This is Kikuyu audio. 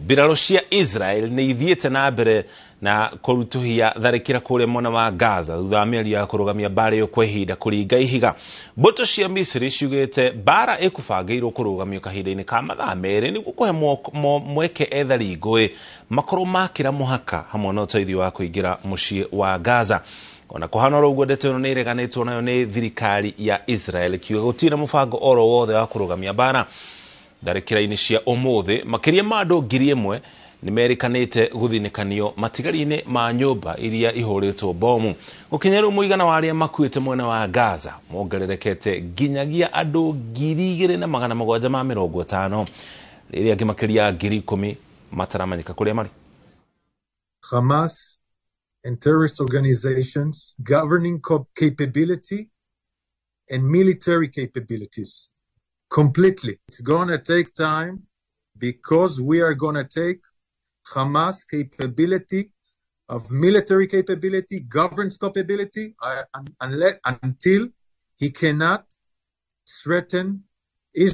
Mbirarũ cia Israel nĩ ithiĩte na mbere na kũrutũhia tharĩkĩra kũrĩa mwena wa Gaza thutha wa mĩario ya kũrũgamia mbara ĩyo kwa ihinda kũringa ihiga. Mbũtũ cia Misiri ciugĩte mbara ĩkũbangĩirwo kũrũgamio kahinda-inĩ ka mathaa 2 nĩguo kũhe mweke ethari ngũĩ makorwo makĩra mũhaka hamwe na ũteithio wa kũingĩra mũciĩ wa Gaza. Ona kũhana oro ũguo, ndeto ĩno nĩ ĩreganĩtwo nayo nĩ thirikari ya Israel ikiuga gũtirĩ na mũbango oro wothe wa kũrũgamia mbara. Tharĩkĩra-inĩ cia ũmũthĩ, makĩria ma andũ 1000 nĩ merĩkanĩte gũthinĩkanio matigari-inĩ ma nyũmba iria ihũrĩtwo bomu. Gũkinya rĩu mũigana wa arĩa makuĩte mwena wa Gaza mongererekete nginyagia andũ 2750, rĩrĩa angĩ makĩria ya 10,000 mataramenyeka kũrĩa marĩ. Hamas and terrorist organizations governing capability and military capabilities completely. It's going to take time because we are going to take Hamas capability of military capability, governance capability, until he cannot threaten Israel.